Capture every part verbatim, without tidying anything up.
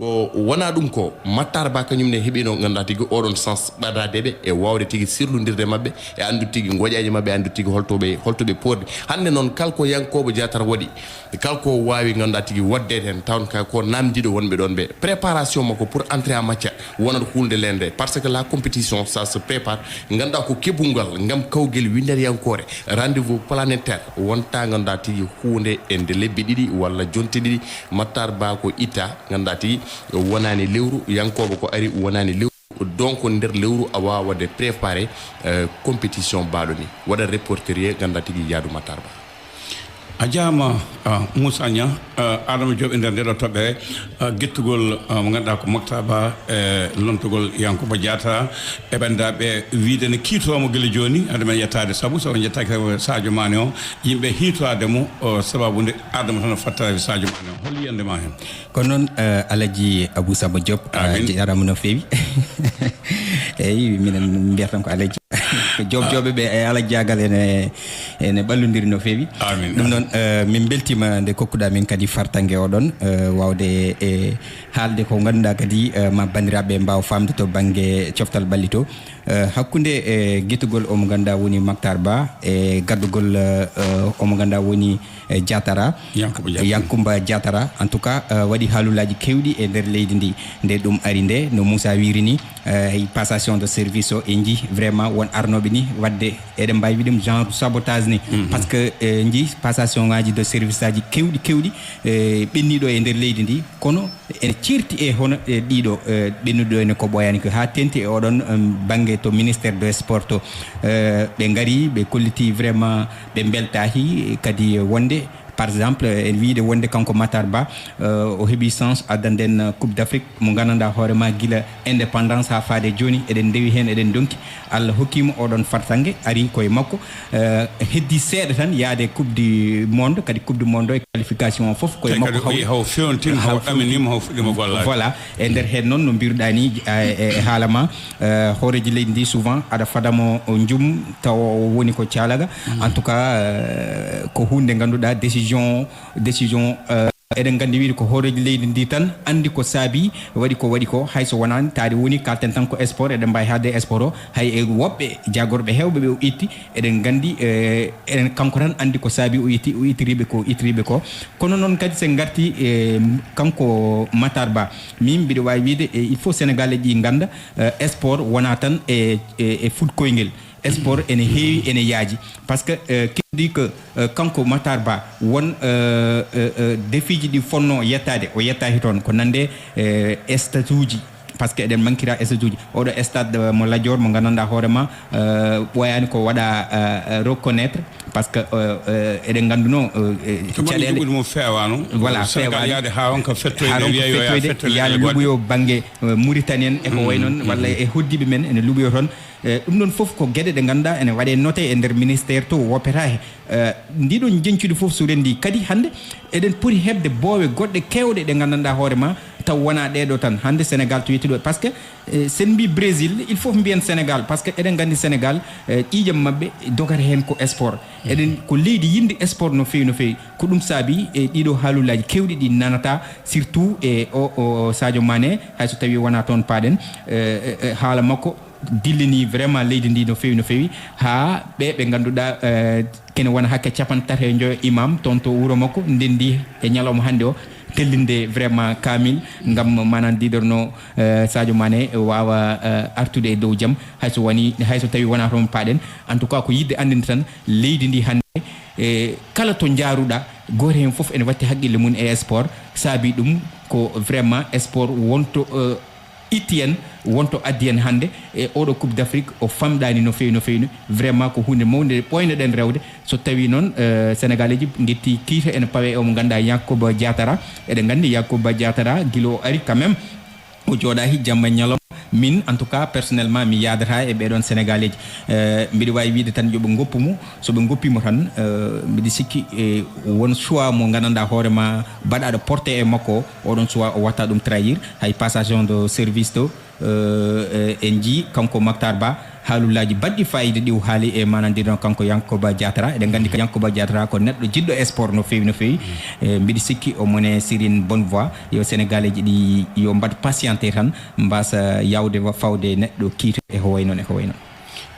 Ko wona ɗum ko, Matar Ba kañum ne heɓino, ngannduɗaa tigi, oɗon sens ɓadadeɓe e wawde tigi sirlondirde maɓɓe, e anndu tigi ngoƴaji maɓɓe, anndu tigi holtoɓe, holtoɓe pordi. Hannde noon, kala ko Yankoba Diatara waɗi, kala ko wawi, ngannduɗaa tigi, waɗde heen, tawn ka ko namdiɗo wonɓe ɗon ɓe. Préparation makko pour entrer en matière, wonat hunde lende, parce que la compétition, ça se prépare. Ngannduɗaa ko keɓungal ngam kawgel winndere yankoore, rendez-vous planétaire, wonta, ngannduɗaa tigi, hunde e nde lebbi ɗiɗi walla jonte ɗiɗi. Matar Ba ko itta, ngannduɗaa tigi, wonani lewru, Yankoba ko ari wonani lewru. Donc, nder lewru a wawa waɗde préparé, euh, compétition mbaɗo ni. Waɗa reporterier, ngannduɗaa tigi, yaadu Matar Ba. A jaama, ah, Moussa Niang, ah, Adama Diop e nder nde ɗo toɓɓere, ah, gettugol, ah, mo ngannduɗaa ko Matar Ba, e lontugol Yankoba Diatara, e ɓenndaɓe wiide ne kiitomo gila jooni, hade men yettaade, sabu so on yettaaki Sadio Mané o, yimɓe hiitoade mo, o, sababu nde Adama tan o fattara Sadio Mané o. Hol yiyannde ma heen? Kono noon, eh, Alaji Abou Samba Diop, a Amin. Jarama no feewi. Eyyi, minen mbiyata tan ko Alaji. Ko Diop Diop ɓe, e Alaji Diagal ene, ene ɓallondiri no feewi. Amin. Ɗum noon, eh, min mbeltima nde kokkuɗa min kadi fartange oɗon, eh, wawde, eh, haalde ko ngannduɗaa kadi, eh, ma banndiraaɓe mbaaw faamde to bannge coftal ɓalli to. Eh, hakkunde, eh, getugol omo ngannduɗaa woni Mactar Ba, e gaddugol, eh, eh, omo ngannduɗaa woni, eh, Diatara. Yankuba Diatara. Yankuba Diatara. En tout cas, eh, waɗi haalullaaji keewɗi e nder leydi ndi. Nde ɗum ari nde, no Moussa wiiri ni, eh, e passation de service o, en njii vraiment won arnooɓe ni, waɗde eɗen mbaawi wiide ɗum genre sabotage ni. Mhm. Parce que, eh, njii passation ngaaji de service aji keewɗi, keewɗi, eh, ɓenniiɗo e nder leydi ndi. Kono ene ceerti e hono e ɗiɗo, eh, ɓennuɗo ene ko ɓooyaani ko haa teeŋti e oɗon, em, bannge to ministère de sport to. Eh, ɓe ngari, ɓe kolliti vraiment, ɓe mbeltaaki kadi wonde, par exemple, eh, en wiide wonde kanko Matar Ba, eh, o heɓi chance addanden, eh, Coupe d'Afrique mo nganndanɗaa hoore ma gila indépendance haa faade jooni, eɗen ndewi heen, eɗen ndonki. Allah hokkii mo oɗon fartaŋŋe, ari koye makko. Eh, heddi seeɗa tan yaade Coupe du Monde, kadi Coupe du Monde o e qualification o fof koye makko hawri. Haw fewntima, haw ɗaminima, haw fuɗɗima gollaade. Voilà. E nder heen noon, no mbiruɗaa ni, e, e, e haala ma, eh, hooreeji leydi ndi souvent aɗa fada mo njum tawa o woni ko caalaga. Mm. En tout cas, eh, ko huunde ngannduɗaa décision, décision, eh, eɗen nganndi wiide ko hooreeji leydi ndi tan anndi ko saabi waɗi ko waɗi ko, hay so wonaani taade woni kalten tan ko sport, eɗen mbaawi haalde e sport o, hay e woɓɓe jaagorɓe heewɓe ɓe o itti, eɗen nganndi, eh, eɗen, kanko tan anndi ko saabi o itti, o ittiriiɓe ko, ittiriiɓe ko. Kono noon kadi so en ngarti, eh, kanko Matar Ba, min mbiɗo waawi wiide, eh, il faut Sénégalais ɗi ngannda, eh, sport wonaa tan e, e, e fuɗkoyngel. Sport ene heewi, ene yaaji. Parce que, euh, qui dit que, euh, kanko Matar Ba, won, euh, euh, euh, défi ji ɗi fonno yettaade, o yettaaki toon. Ko nande, euh, stade uji. Parce que eɗen mankira stade uji. Oɗo stade, euh, mo Lat Dior, mo nganndanɗaa hoore ma, euh, ɓooyaani ko waɗa, euh, euh, reconnaître. Parce que, euh, euh, eɗen ngannduno, euh, euh, caɗeele. Ɗum woni ɗum feewaano. Voilà, Sénégal feewaani. Yaade haa on ko fettoyde, haa on ko wiya yo yaa fettoyde, fettoyde yaa luɓoyo bannge, euh, Mauritanie en, e ko way noon, walla e hoddiiɓe men ene luɓoyo toon. Eh, ɗum ɗon fof ko geɗe ɗe ngannduɗaa ene waɗe noté e nder ministère to, woppetaake. Eh, ndiɗon jeñcude fof so renndi kadi hannde eɗen poti heɓde boowe goɗɗe keewɗe ɗe nganndanɗaa hoore ma taw wonaa ɗee ɗo tan. Hannde Sénégal to yetti ɗo, parce que, eh, sen mbi Brésil, il faut mbiyen Sénégal, parce que eɗen nganndi Sénégal, eh, ƴiiƴam maɓɓe dogata heen ko sport. Eɗen ko leydi yindi sport no feewi, no feewi. Ko ɗum saabi e ɗiɗo haalullaaji keewɗi ɗi nanata, surtout e o, o Sadio Mané, hay so tawii wonaa toon paaɗen, eh, eh, eh, haala makko dillini vraiment leydi ndi no feewi, no feewi, haa ɓe, ɓe ngannduɗaa, eh, kene wona hakke capanɗe tati e njoyo imam toon to wuro makko, ndenndi e ñalawma hannde o, tellinde vraiment kaamil ngam maanaam diiɗorno, eh, Sadio Mané waawa, eh, artude e dow jam, hay so woni, hay so tawii wonaa toon paaɗen. En tout cas, ko yiɗde anndinde tan leydi ndi hannde, eh, kala to njaaruɗaa, gooto heen fof ene watti haqqille mum e sport, saabi ɗum ko vraiment sport wonto, eh, itti en, wonto addi en hannde e oɗo Coupe d'Afrique, o famɗaani no feewi, no feewi, no, vraiment ko huunde mawnde nde ɓooynoɗen rewde. So tawii noon, eh, Sénégalais ji ngetti kiita ene pawe e omo ngannduɗaa Yankuba Diatara. Eɗen nganndi Yankuba Diatara gila o ari quand même, o jooɗaaki jamma e ñalawma. Min, en tout cas, personnellement, mi yaadataa e ɓeeɗoon Sénégalais ji. Eh, mbiɗo waawi wiide tan yo ɓe ngoppu mo. So ɓe ngoppii mo tan, eh, mbiɗo sikki, eh, won choix mo nganndanɗaa hoore ma baɗaaɗo porté e makko, oɗon choix o watta ɗum trahir. Hay passation de service to, eh, eh, en njii kanko Mactar Ba, Haalullaaji baɗɗi faayiida ɗi o haali e maanandirno kanko Yankoba Diatara. Eɗen nganndi ko Yankoba Diatara ko neɗɗo jiɗɗo sport no feewi, no feewi. E, mbiɗi sikki o mone Sirine Bonne Voie. Yo Sénégalais ji ɗi yo mbaɗ patienté tan, mbasa yawde wa-, fawde neɗɗo kiito e ko wayi noon, e ko wayi noon.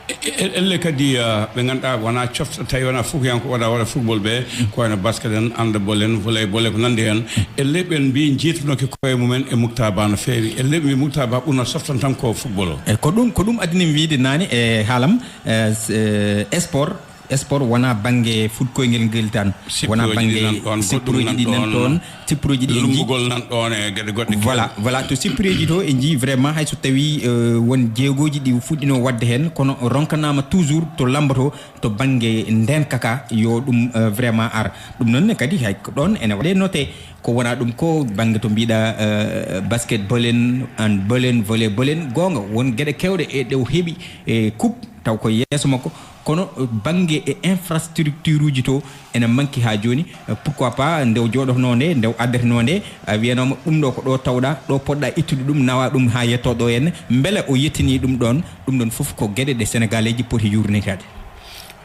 E, e, elle kadi, ah, ɓe ngannduɗaa wonaa cofta, tawi wonaa fukiyanko waɗa, waɗa football ɓe, ko wayno basket en, handball en, volleyball e ko nanndi heen. Elle ɓen mbii njiitanooki koye mumen e Muktar Ba no feewi. Elle ɓe mbii Muktar Ba ɓurno softan tan ko football o. E ko ɗum, ko ɗum addinim wiide naane e haalam, e, s-, e, sport, sport wonaa bannge fuɗkoyngel ngel tan. Wonaa Sippirooji ɗi bannge nan ɗoon, goɗɗum sippirooji nan ɗi nan ɗoon, ɗoon, sippirooji ɗi en nji-, lumbugol nan ɗoon e geɗe goɗɗe. Voilà, keewɗe. Voilà, to sippireeji to en njii vraiment hay so tawii, euh, won jeegooji ɗi fuɗɗinoo waɗde heen, kono ronkanaama toujours to lammboto to bannge ndeenka ka yo ɗum, euh, vraiment ar. Ɗum noon ne kadi hay ko ɗoon ene waɗee noté, ko wonaa ɗum ko bannge to mbiɗa, euh, basketball en, handball en, volleyball en, goonga won geɗe keewɗe e ɗe o heɓi e coupe taw ko yeeso makko, kono, euh, bannge e infrastructure uji to ene manki haa jooni. Euh, pourquoi pas nde o jooɗotnoo nde, nde o addatnoo nde, a wiyanooma ɗum ɗo ko ɗo tawɗa, ɗo poɗɗa ittude ɗum, nawa ɗum haa yetto ɗo henne, mbele o yettini ɗum ɗoon? Ɗum ɗoon fof ko geɗe ɗe Sénégalais ji poti yuurnitaade.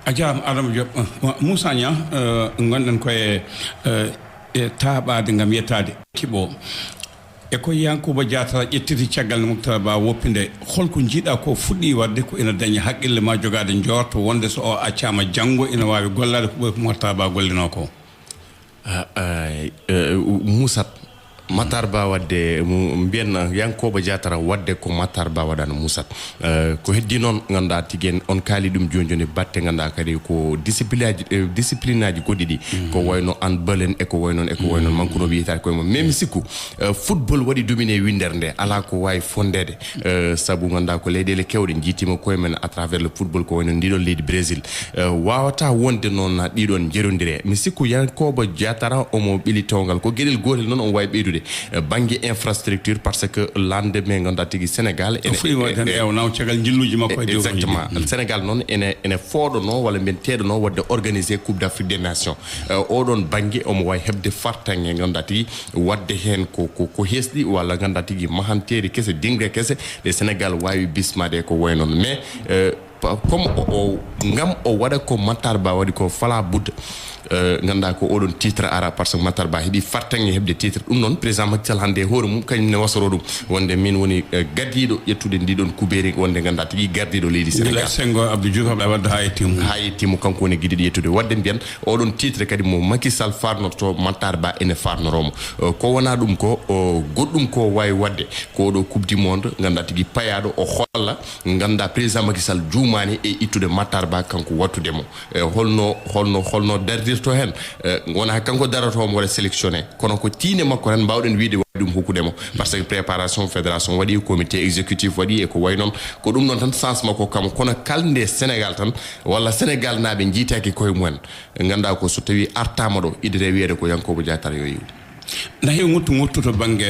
A jaaraama, Adama Diop. Eh, Moussa Niang, eh, ngonɗen koye, eh, e taaɓaade ngam yettaade kiɓo. E ko Yankuba Diatara ƴettiti caggal nde Muktar Ba woppi nde, holko njiiɗa ko fuɗɗi waɗde ko ina dañi haqqille ma jogaade njoorto wonde so o accaama janngo ina waawi gollaade ko ɓuri ko Muktar Ba gollinoo ko? Ah, ah, eh, Moussa, Matar Ba waɗde, mu-, mbiyen Yankoba Diatara waɗde ko Matar Ba waɗano Moussa. Eh, ko heddi noon, ngannduɗaa tigi en, on kaali ɗum jooni jooni, batte ngannduɗaa kadi ko discipline aji, eh, discipline aji goɗɗi ɗi. Ko wayno handball en e ko waynoon, e ko waynoon, mankuno wiyetaake koye mum. Mais mi sikku, eh, football waɗi dominé winndere nde, alaa ko waawi fonndeede. Eh, sabu ngannduɗaa ko leyɗeele keewɗe njiitiima koye men à travers le football, ko wayno ndiɗon leydi Brésil. Eh, waawata wonde noon ɗiɗon njerondire. Mi sikku Yankoba Diatara omo ɓili towgal. Ko geɗel gootel noon omo waawi ɓeydude. Eh, bannge infrastructure, parce que lande men ngannduɗaa tigi Sénégal. Ene fuɗɗi waɗde tan, eh, eh, ewnaw caggal njilluuji makko e, eh, dewruuji. Exactement. Sénégal noon ene, ene fooɗono walla mbiyen teeɗono waɗde organiser Coupe d'Afrique des Nations. Eh, oɗon bannge omo waawi heɓde fartaŋŋe ngannduɗaa tigi waɗde heen ko, ko, ko hesɗi walla ngannduɗaa tigi mahanteeri kese, diŋre kese ɗe Sénégal waawi bismaade e ko wayi noon. Mais, eh, Pa-, comme o, o, ngam o waɗa ko Matar Ba waɗi ko, fala budda, eh, ngannduɗaa ko oɗon titre ara, parce que Matar Ba heɓi fartaŋŋe heɓde titre. Ɗum noon, président Macky Sall hannde e hoore mum, kañum ne wasoro ɗum, wonde min woni, eh, gardiiɗo ƴettude ndiɗon kubeeri, wonde ngannduɗaa tigi gardiiɗo leydi Sénégal. Gila Senghor, Abdou Diouf, Abdoulaye Wade haa yettii mo. Haa yettii mo, kanko woni gidiiɗo ƴettude. Waɗde mbiyen, oɗon titre kadi mo Macky Sall farnorto, Matar Ba ene farnoroo mo. Eh, ko wonaa ɗum ko, o, goɗɗum ko waawi waɗde, ko oɗo Coupe du Monde, ngannduɗaa tigi payaaɗo, o holla, ngannduɗaa président Macky Sall juumaani e ittude Matar Ba, kanko wattude mo. E holno, holno, holno dardirto heen? E, wonaa kanko darotoo mo waɗa sélectionné, kono ko tiinde makko tan mbaawɗen wiyde waɗi ɗum hokkude mo. Parce que préparation fédération waɗi, comité exécutif waɗi e ko wayi noon. Ko ɗum noon tan sens makko kam. Kono kala nde Sénégal tan, walla Sénégal naaɓe njiitaaki koye mumen, ngannduɗaa ko so tawii artaama ɗo, idete wiyeede ko Yankoba Diatara yo iw. Nde heewi ŋuttu ŋuttu to bannge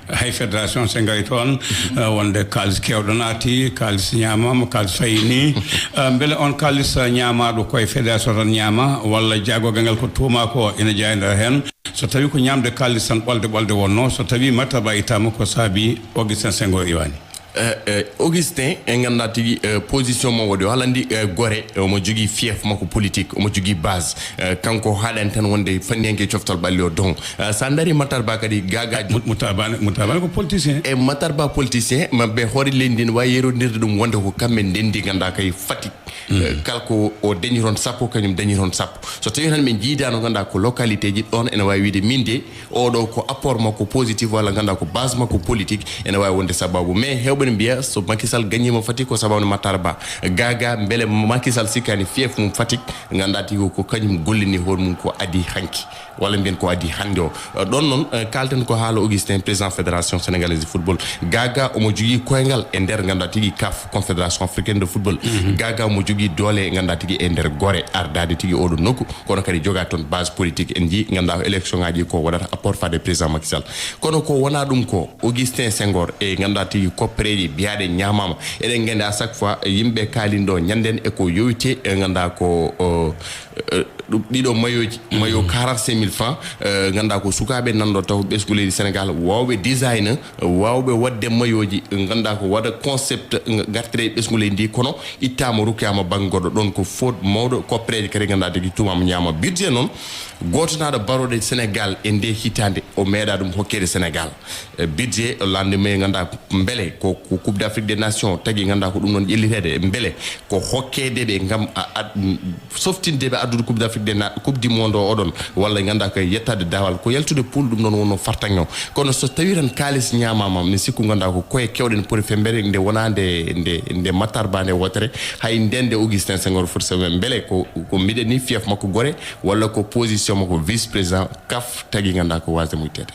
hay fédération, so ngarii toon, eh, wonde kaalis keewɗo naati, kaalis ñaamaama, kaalis fayi ni. Eh, mbele on kaalis ñaamaaɗo ko e fédération tan ñaama, walla jaagorgal ngal ko tuumaa ko ina jeyondira heen? So tawii ko ñaamde kaalis tan ɓolde ɓolde wonnoo, so tawii Matar Ba ittaama, ko saabii Augustin Senghor iwaani? Eh, eh, Augustin, en nganndaa tigi, eh, position mo waɗi o, aɗa anndi, eh, Gore, eh, omo jogii fief makko politique, omo jogii base. Eh, kanko haaɗani tan wonde fanniyanke coftal ɓalli o don. Eh, so a ndarii Matar Ba kadi, gaagaaji. Mut-, Moutar Ba ne, Moutar Ba ne ko politicien. E Matar Ba politicien, ma ɓe hoore leydi ndi ne waawi yerondirde ɗum wonde ko kamɓe ndenndi, nganndaa kay Fatick. Eh, kala ko o dañi toon sappo, kañum dañi toon sappo. So tawii tan ɓe njiidaano, nganndaa ko localité ji ɗoon, ene waawi wiyde min de, oɗo ko apport makko positif, walla nganndaa ko base makko politique, ene waawi wonde sababu. Mais heewɓe ne mbiya so Macky Sall gañiima Fatick ko sababu nde Matar Ba. Gaga, mbele Macky Sall sikkaani fief mum Fatick, nganndaa tigi ko kañum gollini hoore mum ko adii hanki, walla mbiyen ko adii hannde o. Eh, ɗoon noon, eh, kaalten ko haala Augustin, président fédération sénégalaise de football. Gaga omo jogii koyngal e nder, nganndaa tigi, CAF, Confédération africaine de football. Gaga omo jogii doole, nganndaa tigi, e nder Gore, ardaade tigi oɗo nokku, kono kadi jogaa toon base politique. En njii, nganndaa ko élection ngaaji ko waɗata apport faade président Macky Sall. Kono ko wonaa ɗum ko, Augustin Senghor, e nganndaa tigi koppereeji biyaaɗe ñaamaama. Eɗen nganndi à chaque fois, yimɓe kaalin ɗo ñannden e ko yowiti, e nganndaa ko, o, eh, Ɗum ɗiɗo mayoji, mayo quarante-cinq mille francs, eh, ngannduɗaa ko sukaaɓe nanɗo taw ɓesngu leydi Sénégal, waawɓe design, waawɓe waɗde mayoji, ngannduɗaa ko waɗa concept, nga-, gartire e ɓesngu leydi ndi, kono ittaama, rokkaama bannge goɗɗo. Ɗon ko faute mawɗo, koppereeje kadi ngannduɗaa tigi tumaama ñaama. Budget noon, gooto naɗo barooɗe Sénégal e nde hitaande, o meeɗa ɗum hokkeede Sénégal. Eh, budget, o lande me ngannduɗaa mbele ko, ko Coupe d'Afrique des Nations tagi, ngannduɗaa ko ɗum noon ƴelliteede, mbele ko hokkeede ɓe ngam a, a, softinde ɓe addude Coupe d'Afrique des Na-, Coupe du Monde o oɗon, walla ngannduɗaa ko yettaade daawal, ko yaltude pool, ɗum noon wonno fartaŋŋe o. Kono so tawii tan kaalis ñaamaama, mi sikku ngannduɗaa ko koye kewɗen poti femmbere, nde wonaa nde, nde, nde Matar Ba nde wootere, hay nden nde Augustin Senghor foti semaine, mbele ko, ko mbiɗen ni fief makko gore, walla ko position makko vice président kaf tagi ngannduɗaa ko waasde mo itteede.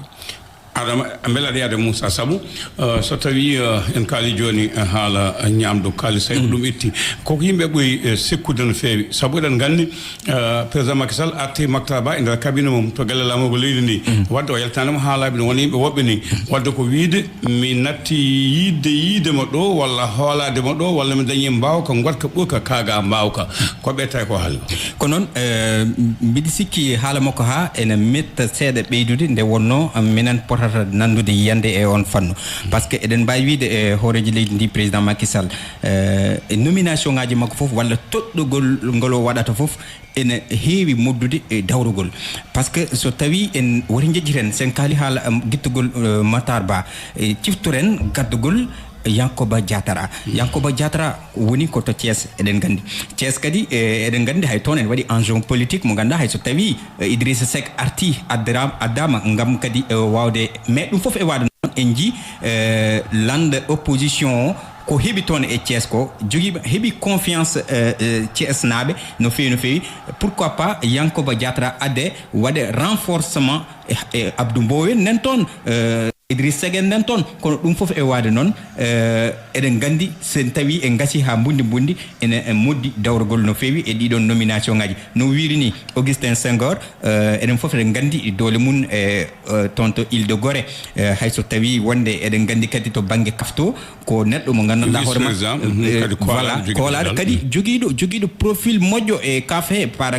Adama, mbele aɗa yaade Moussa, sabu, eh, so tawi, eh, en kaali jooni, eh, haala, eh, ñaamdu kaalis, hay ko ɗum itti. Koko yimɓe ɓuri, eh, sikkude no feewi. Sabu eɗen nganndi, eh, président Macky Sall arti Matar Ba e nder cabinet mum to galle laamorgo leydi ndi. Wadde o yaltanaama haalaaɓe no wona yimɓe woɓɓe ni. Wadde ko wiyde mi natti yiide, yiide mo ɗo, walla hoolaade mo ɗo, walla mi dañi mbaawka, ngoɗka ɓurka kaaga mbaawka. Ko ɓe tawi ko haalno. Ko noon, eh, mbiɗa sikki haala makko haa ene metta seeɗa ɓeydude nde wonno minen potata nanndude yiyannde e on fannu. Par ce que eɗen mbaawi wiyde e hooreejo leydi ndi, président Macky Sall, eh, e nomination ngaaji makko fof, walla toɗɗugol ngol o waɗata fof, ene heewi moddude e dawrugol. Par ce que so tawi en woti njeƴƴiten, sen kaali haala, am, gittugol, eh, Matar Ba, e ciftoren gaddugol Yankoba Diatara. Yankoba Diatara woni ko to Thiès, eɗen nganndi. Thiès kadi, eh, eɗen nganndi hay toon ene waɗi enjeu politique mo ngannduɗaa hay so tawi, eh, Idrissa Seck arti addara-, addaama ngam kadi, eh, waawde. Mais ɗum fof e waɗde noon en njii, eh, lande opposition o ko heɓi toon e Thiès ko jogii, heɓi confiance, eh, eh, Thiès naaɓe no feewi, no feewi. Pourquoi pas Yankoba Diatara adde waɗe renforcement e, e Abdou Mbow en nen toon, eh, Idriss Seck en nen toon, kono ɗum fof e waade noon, eh, eɗen nganndi sen tawi en ngasi haa mbundi mbundi, ene, en moddi dawrugol no feewi e ɗiɗon nomination ngaji. No wiiri ni Augustin Senghor, eh, eɗen fof eɗen nganndi doole mum e, eh, toon to Île de Gorée. Eh, hay so tawi wonde eɗen nganndi kadi to bannge kafto, ko neɗɗo mo nganndanɗaa hoore ma, vice-président, mhm, eh, kadi koolaaɗo, voilà, jogiiɗo koolaaɗo, kadi jogiiɗo, jogiiɗo profil moƴƴo e kaf he, par,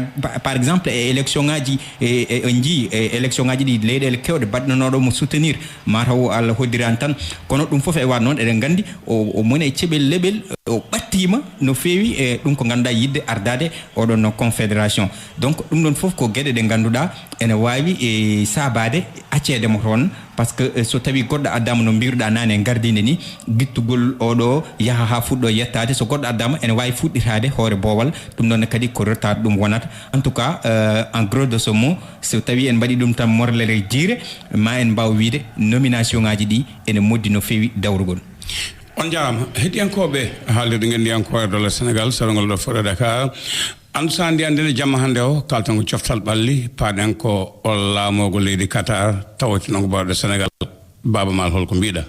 par exemple, e élection ngaji, e, e, en njii, e élection ngaji ɗi leyɗeele kewɗe baɗnanooɗo mo soutenir, mataw Allah hoddiraani tan. Kono ɗum fof e waɗ noon, eɗen nganndi o, o moni e ceɓel leɓel, o ɓattiima no feewi e ɗum ko ngannduɗaa yiɗde ardaade oɗon no confédération. Donc, ɗum ɗon fof ko geɗe ɗe ngannduɗaa ene waawi, e, saabaade acceede mo toon, par ce que, eh, so tawi goɗɗo addaama no mbiruɗaa naane e gardinde ni, gittugol oɗo yaha haa fuɗɗo yettaade, so goɗɗo addaama ene waawi fuɗɗitaade hoore boowal, ɗum ɗon kadi ko retard ɗum wonata. En tout cas, euh, en gros de ce mot, so tawi en mbaɗi ɗum tan morlere jiire, ma en mbaaw wiide nomination ngaji ɗi ene moddi no feewi dawrugol. On njaaraama. Heɗiyankooɓe haalirde ngenndiyankooɓe Doole Sénégal, sarungol ɗo Fodde Dakar, Andu sandi anndin e jamma hannde o, kalten ko coftal ɓalli, paaɗen ko o laamoogo leydi Qatar, tawatinoogo baawɗo Sénégal. Baaba Maal, holko mbiɗa?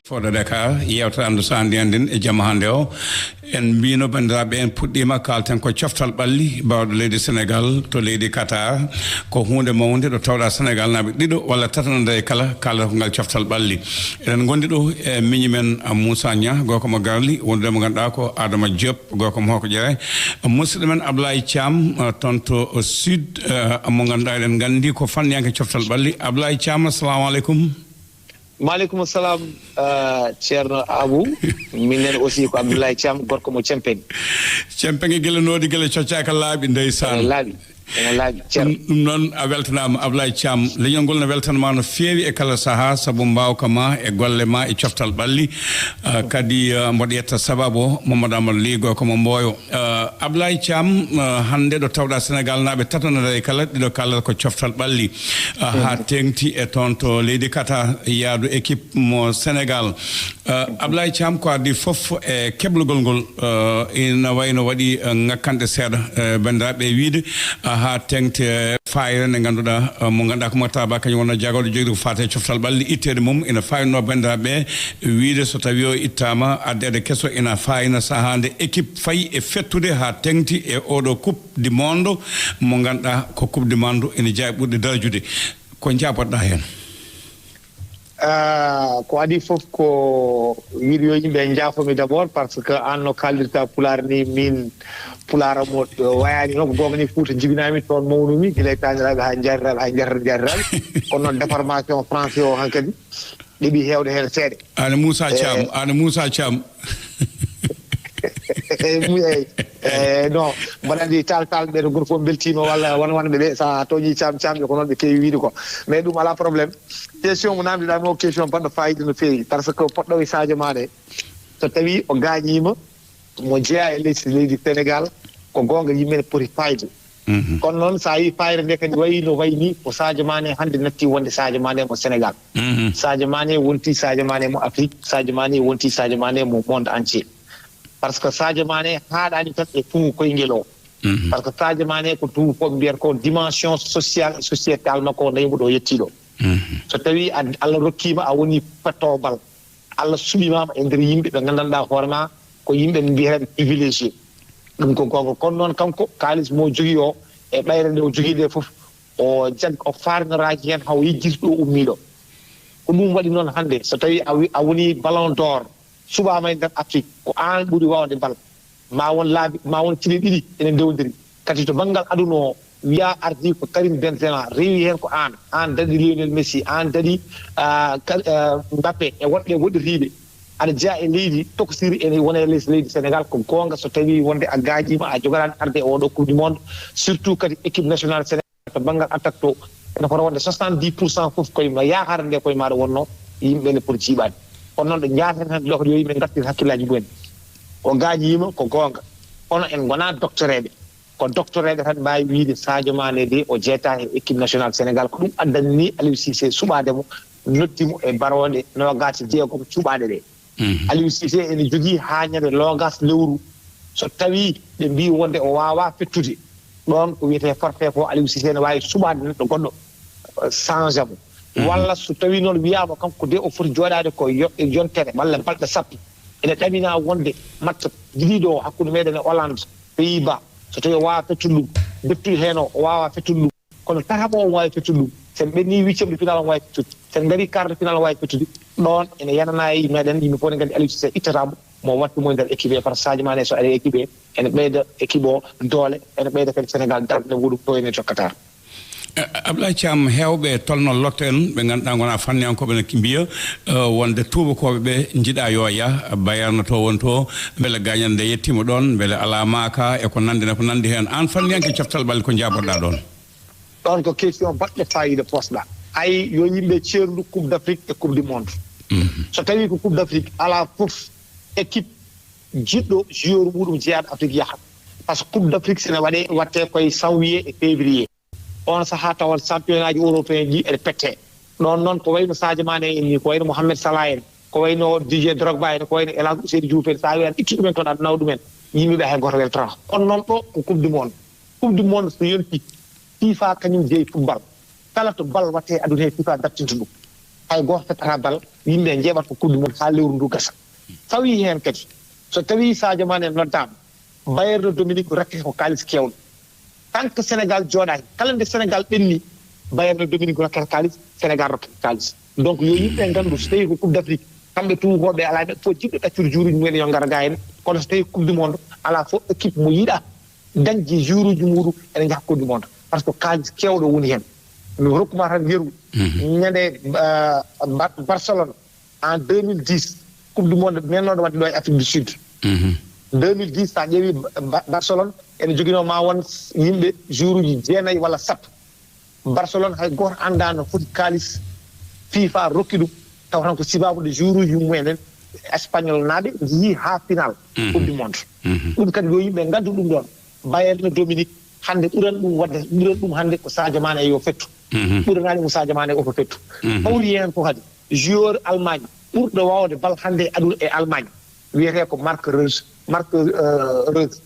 Fodde Dakar, yewtere Andu Sandi anndin e jamma hannde o. En mbino banndiraaɓe, en puɗɗiima, kalten ko coftal ɓalli baawɗo leydi Sénégal to leydi Qatar. Ko huunde mawnde ɗo tawɗa Sénégal naaɓe ɗiɗo walla tato no dañi kala, kaalata ko ngal coftal ɓalli. Eɗen ngondi ɗo e miñi men, ah, Moussa Niang, gorko mo Garli, wondude mo ngannduɗaa ko Adama Diop, gorko mo Hoko Ƴere. Musidɗo men Ablaye Thiam, ah, toon to Sud, ah, mo ngannduɗaa eɗen nganndi ko fanniyanke coftal ɓalli. Ablaye Thiam, assalamu aleykum. Maaleykum salam, ah, Ceerno Abu. Minen aussi ko Abdoulaye Thiam, gorko mo Cempeng. Cempeng e gila noodi, gila coccaaka laaɓi, ndeysaan. Ene laaɓi, ene laaɓi, Ceerno. Ɗum, ɗum noon, a weltanaama, Abdoulaye Thiam. Leñol ngol ne weltanma no feewi e kala sahaa, sabu mbaawka ma e golle ma e coftal ɓalli. Ah, kadi, ah, mboɗo yetta sababu o, Mamadou Amadou Ly, gorko mo Mboyo. Eh, Ablaye Thiam, eh, hannde ɗo tawɗa Sénégal naaɓe tato no dañi kala, ɗiɗo kaalata ko coftal ɓalli, eh, haa teeŋti e toon to leydi Qatar, yaadu équipe mo Sénégal. Eh, Ablaye Thiam, ko adii fof e keblugol ngol, eh, ina wayno waɗi, eh, ŋakkanɗe seeɗa, eh, banndiraaɓe e wiyde, eh, haa teeŋti, eh, Fayre nde ngannduɗaa, eh, mo ngannduɗaa ko Makhtar Ba, kañum wonno jaagorɗo jogiiɗo ko faati e coftal ɓalli, itteede mum ina faayno banndiraaɓe ɓe, wiide so tawii o ittaama, addeede keso ina faayna sahaa nde équipe fayi e fettude haa teŋti e oɗo Coupe du Monde mo ngannduɗaa ko Coupe du Monde ina jeyaa e ɓurɗe darajude. Ko njaabotoɗaa heen? Ah, ko adii fof ko wiide yo yimɓe njaafomi d'abord, parce que aan no kaaldirta Pulaar ni, min Pulaar am o wayaani noon, ko goonga ni Fuuta jibinaami, toon mawnumi, gila e taaniraaɓe haa jaariraaɓe, haa jaariraaɓe, jaariraaɓe. Kono noon déformation français o hankadi ɗeɓi heewde heen seeɗa. Aan Moussa Thiam, aan Moussa Thiam. Eyi, mu-, eyi. Eh, non, mbaɗa anndi taal taal ɓe to groupe o mbeltiima walla won wonɓe ɓe, so a tooñii Thiam Thiam ɓe ko noon ɓe keewi wiide ko. Mais ɗum alaa problème. Question mo naamndiɗaa mi o, question baɗɗo fayida no feewi, parce que poɗɗo e Sadio Mané, so tawii o gaañiima, mo jeyaa e leydi, leydi Sénégal, ko goonga yimɓe ne poti fayde. Mhm. Kono noon, so a yii fayre nde kadi wayi no wayi ni, ko Sadio Mané hannde natti wonde Sadio Mané mo Sénégal. Mhm. Sadio Mané wonti Sadio Mané mo Afrique, Sadio Mané wonti Sadio Mané mo monde entier. Parce que Sadio Mané haaɗaani tan e tumu koyngel o. Mhm. Parce que Sadio Mané ko tumu fof mbiyata ko dimension sociale et sociétale makko o, nayi mo ɗo yettiɗo. Mhm. So tawii a, Allah rokkiima a woni fettowo bal, Allah suɓimaama e nder yimɓe ɓe nganndanɗaa hoore ma ko yimɓe ɓe mbiyata privilégié. Ɗum ko goonga. Kono noon kanko, kaalis mo jogii o e ɓayre nde o jogii nde fof, o jag-, o faarnoraaji heen haa o yejjiti ɗo ummiiɗo. Ko ɗum waɗi noon hannde, so tawii a wi-, a woni Ballon d'Or, suɓaama e nder Afrique, ko aan ɓuri waawde bal, ma won laabi, ma won cile ɗiɗi ene ndewndiri. Kadi to banngal aduna o, wiyaa ardii ko Karim Benzema, rewi heen ko aan, aan daɗi Lionel Messi, aan daɗi, ah, Ka-, ah, Mbappé e woɗɓe woɗɗitiiɓe. Aɗa jeyaa e leydi tokosiri ene wona e les leydi Sénégal, ko goonga so tawii wonde a gaañiima, a jogoraani arde e oɗo Coupe du Monde, surtout kadi équipe nationale Sénégal to banngal attaque to, ene fota wonde soixante-dix pour cent fof koye ma, yaakaare nde koye maaɗa wonno, yimɓe ne poti jiiɓaade. Kono noon ɗo njaaten hannde ɗo kadi yo yimɓe ngartir hakkillaaji mumen. O gaañiima ko goonga, kono en ngonaa doktoreeɓe. Ko doktoreeɓe tan mbaawi wiyde Sadio Mané de o jeetaa e équipe nationale Sénégal. Ko ɗum addani ni Aliou Cissé suɓaade mo, noddi mo e baroonde noogaas e jeegom cuɓaaɗe ɗe. Mhm. Aliou Cissé ene jogii haa ñande noogaas lewru. So tawii ɓe mbii wonde o waawaa fettude, ɗoon ko wiyetee forfait ko Aliou Cissé ene waawi suɓaade neɗɗo goɗɗo, eh, changea mo. Mhm. Walla so tawii noon wiyaama kanko de o foti jooɗaade ko yo-, yontere walla balɗe sappo. Ene ɗaminaa wonde match gidiiɗo o hakkunde meeɗen e Hollande, Pays-Bas, so tawii o waawaa fettude ɗum, deftude heen o, o waawaa fettude ɗum. Kono tataɓo o waawi fettude ɗum. Sen ɓenni huitième de finale o waawi fettude. Sen ngari quart de finale o waawi fettude. Ɗoon ene yananaa e meɗen, yimɓe fof ne nganndi Aliou Cissé ittata mo, mo wattu mo e nder équipe he, par ce que Sadio Mané so ari e équipe he, ene ɓeyda équipe o doole, ene ɓeyda kadi Sénégal darde nde wuro to ene jokkata. Eh, Abdoulaye Thiam, heewɓe tolno lotto en, ɓe ngannduɗaa ngonaa fanniyankooɓe, ne mbiya, eh, wonde tuubakooɓe ɓe njiɗaa yo yah, Bayern to woni to, mbele gaañal nde yettiima ɗoon, mbele alaa maaka e ko nanndi, e ko nanndi heen. Aan fanniyanke coftal ɓalli, ko njaabotoɗaa ɗoon? Ɗoon ko question baɗɗo faayiida posɗa. Hay yo yimɓe ceerndu Coupe d'Afrique e Coupe du Monde. Mhm. So tawii ko Coupe d'Afrique, alaa fof équipe jiɗɗo joueur muɗum jeyaɗo Afrique yaha. Par ce que Coupe d'Afrique sene waɗe, watte koye janvier e février. On sahaa tawon championnat ji européen ji ene pette. Ɗoon noon ko wayno Sadio Mané en ni, ko wayno Mohamed Salah en, ko wayno Didier Drogba en, ko wayno El Hadj Ousseynou Diouf en, so a wiyaan itti ɗumen toon aɗa nawa ɗumen, yimɓe ɓe hay gooto weltata. Kono noon ɗo ko Coupe du Monde. Coupe du Monde so yonti, FIFA kañum jeyi football. Kala to bal watte aduna he, FIFA dartinta ɗum. Hay gooto fettata bal, yimɓe njeeɓat ko Coupe du Monde haa lewru ndu gasa. Fawii heen kadi, so tawii Sadio Mané noddaama, Bayern Dominique rokkete ko kaalis keewɗo. Tant que Sénégal jooɗaaki, kala nde Sénégal ɓenni, Bayern Dominique rokkata kaalis, Sénégal rokkata kaalis. Donc yo yimɓe nganndu, so tawii ko Coupe d'Afrique, kamɓe tuubakooɓe alaa neɗɗo fof jiɗɗo ɗaccude juuruuji mumen yo ngar gaa heen. Kono so tawii Coupe du Monde, alaa fof équipe mo yiɗaa dañde juuruuji muɗum ene njaha Coupe du Monde. Par ce que kaalis keewɗo woni heen. Mi rokkuma tan yeru. Mhm. Ñande, ah, Bar-, Barcelone en deux mille dix, Coupe du Monde mennooɗo waɗde ɗo e Afrique du Sud. Mhm. Deux mille dix, so a ƴeewi Ba-, Ba-, Barcelone ene joginoo ma won yimɓe juuruuji jeenayi walla sappo. Barcelone hay gooto anndaa no foti kaalis FIFA rokki ɗum, tawa tan ko sibaabu nde juuruuji mumen en Espagnol naaɓe njiyii haa final. Mhm. Coupe du Monde. Mhm. Ɗum kadi yo yimɓe nganndu ɗum ɗoon. Bayern Dominique hannde ɓuran ɗum waɗde, ɓuran ɗum hannde ko Sadio Mané yo fettu. Mhm. Ɓuranaani mo Sadio Mané o ko fettu. Mhm. Hawri heen ko kadi joueur Allemagne ɓurɗo waawde bal hannde e aduna e Allemagne, wiyetee ko Marc Reus, Marc, euh, Reus.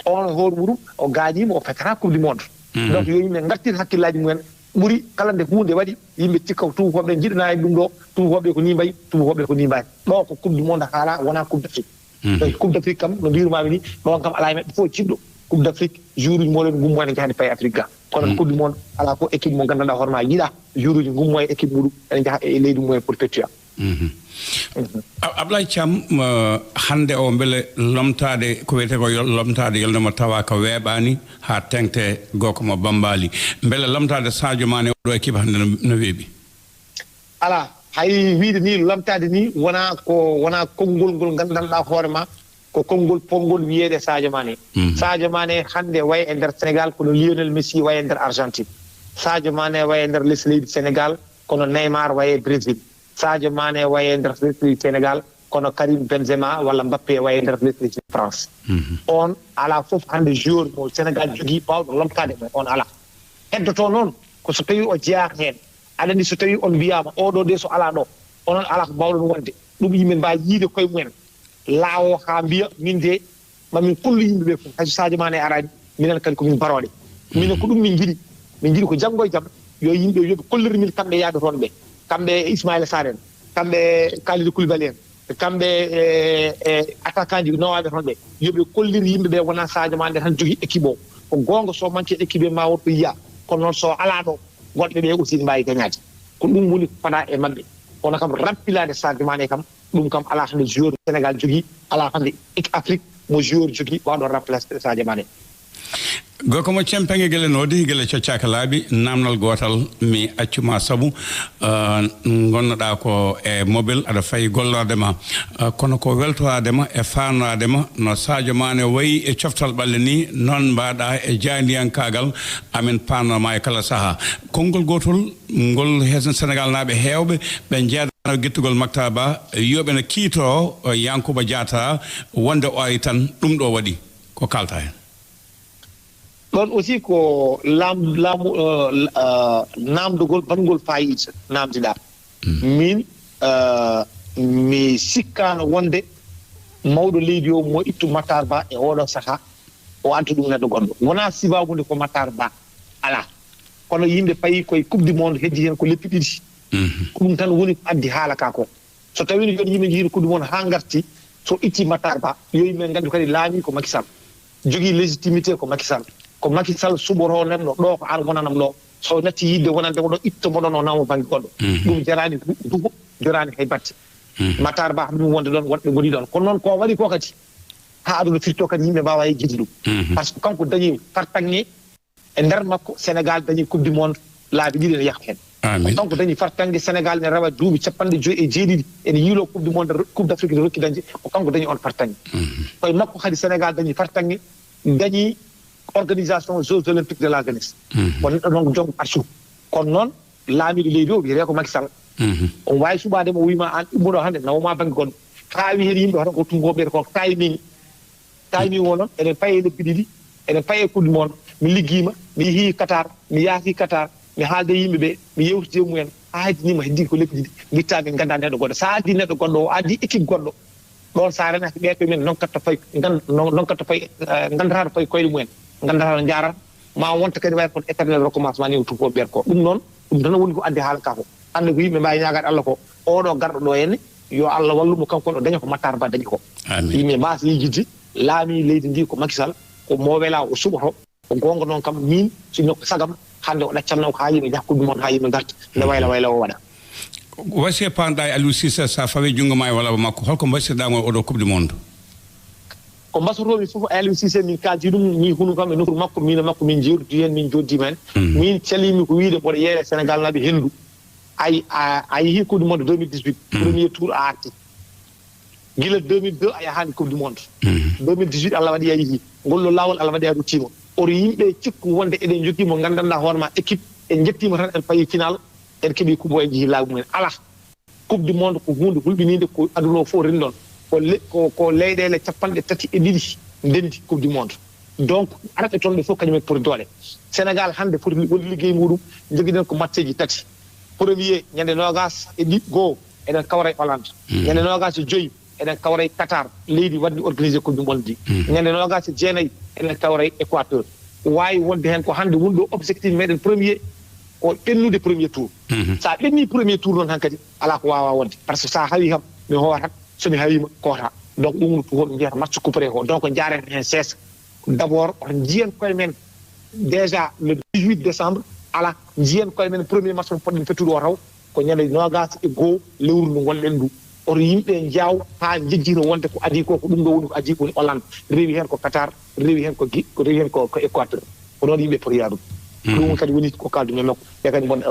On hoore muɗum, o gaañiima, o feccata Coupe du Monde. Donc yo yimɓe ngartir hakkillaaji mumen, ɓuri kala nde huunde waɗi yimɓe cikka ko tuubakooɓe njiɗanaa en ɗum ɗo, tuubakooɓe ko nii mbayi, tuubakooɓe ko nii mbayi. Ɗo ko coupe du monde haalaa, wonaa coupe d'Afrique. Donc coupe d'Afrique kam no mbirumaami ni, ɗon kam alaa e maɓɓe fof jiɗɗo coupe d'Afrique, joueuruuji mooɗon ngummo ene njaha ne paye Afrique ga. Kono coupe du monde alaa fof équipe mo nganndanɗaa hoore ma yiɗaa joueuruuji ngummo e équipe muɗum ene njaha e leydi mumen pour pertuya. Ablaye Thiam, hannde o mbele lomtaade ko wiyetee ko lomtaade yolnde mo tawa ko weeɓaani haa teŋte goko mo bambaali, mbele lomtaade Sadio Mané oɗo équipe hannde no weeɓi? Alaa, hay wiyde ni lomtaade ni wonaa ko wonaa konngol ngol nganndanɗaa hoore ma, ko konngol potngol wiyeede Sadio Mané. Sadio Mané hannde wayi e nder Sénégal kono Lionel Messi wayi e nder Argentine. Sadio Mané wayi e nder les leydi Sénégal kono Neymar wayi e Brésil. Sadio Mané wayi e nder les leydi Sénégal kono Karim Benzema walla Mbappé wayi e nder les leydi France. On alaa fof hannde joueur mo Sénégal jogii baawɗo lomtaade mo, on alaa. Heddotoo noon ko so tawii o jeyaaka heen. Aɗa anndi so tawii on mbiyaama oɗo de so alaa ɗo, onon alaa ko mbaawɗon wonde. Ɗum yimɓe mbaawi yiyde koye mumen. Laawo haa mbiya min de mamin kollu yimɓe ɓe fof, hay so Sadio Mané araani minen kadi komin barooɗe. Minen ko ɗum min njiɗi, min njiɗi ko janngo e jam yo yimɓe yoɓe kolliri min kamɓe yaaɓe toon ɓe, kamɓe e Ismaïla Sarr en, kamɓe e Kalidou Koulibaly en, kamɓe e e attaquant ji nowaaɓe toon ɓe, yoɓe kollir yimɓe ɓe wonaa Sadio Mané tan jogii équipe o. Ko goonga so manque équipe e ma won ko yiya, kono noon so alaa ɗo goɗɓe ɓe aussi ne mbaawi gañaade. Ko ɗum woni ko fada e maɓɓe. Kono kam rampilaade Sadio Mané kam ɗum kam alaa hannde joueur Sénégal jogii, alaa hannde Afrique mo joueur jogii waawɗo remplacer Sadio Mané. Goko mo cempeŋe gele noodi gele coccaaka laabi, namdal gootal mi accuma sabu ngonnoɗaa ko e mobile aɗa fayi gollorde ma, kono ko weltoraade ma e faandaade ma no Sadio Mané wayi e coftal ɓalli ni, noon mbaɗa e jayndiyankaagal amin paanno ma e kala sahaa. Konngol gootol ngol heen Senegaal naaɓe heewɓe ɓe njeedaano gittugol Maktar Ba, yooɓe no kiito Yankuba Diatta wonde o ari tan ɗum ɗo waɗi ko kaalta heen. Ɗoon aussi ko laam laamu naamndugol banngol faayiida naamndiɗaa. Miin mi sikkaano wonde mawɗo leydi o mo ittu Matar Ba e oɗo sahaa o adda ɗum neɗɗo goɗɗo. Wonaa sibaabu nde ko Matar Ba, alaa. Kono yimɓe payi koye coupe du monde heddi heen ko leppi ɗiɗi. Ko ɗum tan woni ko addi haala ka ko. So tawii no joni yimɓe njehii coupe du monde haa ngarti, so itti Matar Ba yo yimɓe nganndu kadi laamii ko Macky Sall. Jogii légitimité ko Macky Sall. Ko Macky Sall suɓoroo neɗɗo ɗo ko aan wonanam ɗo. So natti yiɗde wonande mo ɗo itto mo ɗon o nawma bannge goɗɗo. Ɗum jaraani duho, jaraani hay batte. Matar Ba ɗum wonde ɗon woɗɓe ngoni ɗon. Kono noon ko waɗi ko kadi haa aduna firto kadi yimɓe mbaawa yejjitde ɗum. Par ce que kanko dañi fartaŋŋe e nder makko Sénégal dañi coupe du monde laabi ɗiɗi ene yaha heen. Ko kanko dañi fartaŋŋe Sénégal ne rewa duuɓi capanɗe joyi e jeeɗiɗi ene yiilo coupe du monde, coupe d'Afrique ne rokki dañde, ko kanko dañi on fartaŋŋe. Koye makko kadi Sénégal dañi fartaŋŋe, dañi organisation jeux olympiques de la jeunesse. Ko neɗɗo noon joom arsu. Kono noon laamiiɗo leydi o wiyetee ko Macky Sall. Omo waawi suɓaade mo o wii ma aan immoɗo hannde nawma bannge goɗɗo. Haa wi heen yimɓe hoto ko tumbo ɓeere ko timing. Tawi mi wonon eɗen paye lebbi ɗiɗi, eɗen paye coupe du monde. Mi liggiima, mi yehii Qatar, mi yahti Qatar, mi haalde yimɓe ɓe, mi yewtidi e mumen haa heddiniima, heddii ko lebbi ɗiɗi. Ngitta min nganndaa neɗɗo goɗɗo. So a addii neɗɗo goɗɗo, o addii équipe goɗɗo, ɗoon so a renaaki ɓee koye men nokkatta fayi, nokkatta fayi, nganndataa no fayi koyɗe mumen, nganndataa no njaarata. Ma wonta kadi wayi kono éternel recommencement ni o tuufo ɓeer ko ɗum noon. Ɗum tan woni ko addi haala ka ko hannde ko yimɓe mbawi ñagade Allah ko oɗo garɗo ɗo henne yo Allah wallumo kanko o daña ko Matar Ba dañi ko. Yimɓe mbasa yejjidde laami leydi ndi ko Macky Sall ko mo wela o suɓoto. Ko gonga noon kam min sinno ko sagam hannde o ɗaccanno ko ha yimɓe jaha coupe du monde ha yimɓe garta nde wayla wayla o waɗa. Wasi e panɗa e Aliou Cissé sa fawi junngo ma e wala makko holko mbasirɗa mo oɗo coupe du monde? Ko mbasotomi fof Aliou Cissé min kaldi ɗum mi hunu kam e nokkur makko min e makko min jeerdi heen min joddima heen. Min calimi ko wiide mboɗo yeeya Sénégal naɓe henndu. Ay a yehi coupe du monde deux mille dix-huit premier tour a arti. Gila deux mille deux a yahani coupe du monde. Deux mille dix-huit Allah waɗi a yehi ngollo lawol Allah waɗi a ruttima. Oto yimɓe cikku wonde eɗen jogui mo gandanɗa hoore ma équipe en jettima tan en payi final en keeɓi coupe o en jeehi laabi mumen ala. Coupe du monde ko hunde hulɓinide ko aduna o fof renndon ko ko leyɗele capanɗe tati e ɗiɗi ndendi coupe du monde. Donc arɓe toon ɓe fof kañumen poti doole. Sénégal hannde foti woni liggeey muɗum jogiɗen ko matcheji tati. Premier ñande nogas e ɗiɗi goo eɗen kawra e Hollande. Ñande nogas e joyi eɗen kawra e Qatar leydi waddi organisé coupe du monde ndi. Ñande nogas e jeenayi eɗen kawra e Équateur. waawi wonde heen ko hannde woni ɗo objectif meɗen premier, ko ɓennude premier tour. So a ɓenni premier tour noon hankadi, alaa ko waawaa wonde. Par ce que so a hawii kam, mi hoorat, so mi hawiima, kooraa. Donc ɗum woni ko wonɓe mbiyata match couperé ko. Donc njaaren heen seesa. D'abord, on njiyen koye men déjà le dix-huit décembre, ala njiyen koye men premier match mo poɗɗen fettude o taw, ko ñande noogas e goo lewru ndu ngonɗen ndu. Oto yimɓe njaaw haa njejjita wonde ko adii ko, ko ɗum ɗo woni ko adii, ko woni Hollande. Rewi heen ko Qatar, rewi heen ko Gi-, ko rewi heen ko, ko Équateur. Ko noon yimɓe poti yaarude. Ɗum kadi woni ko kaaldu men makko. Ɓe kadi ngon-,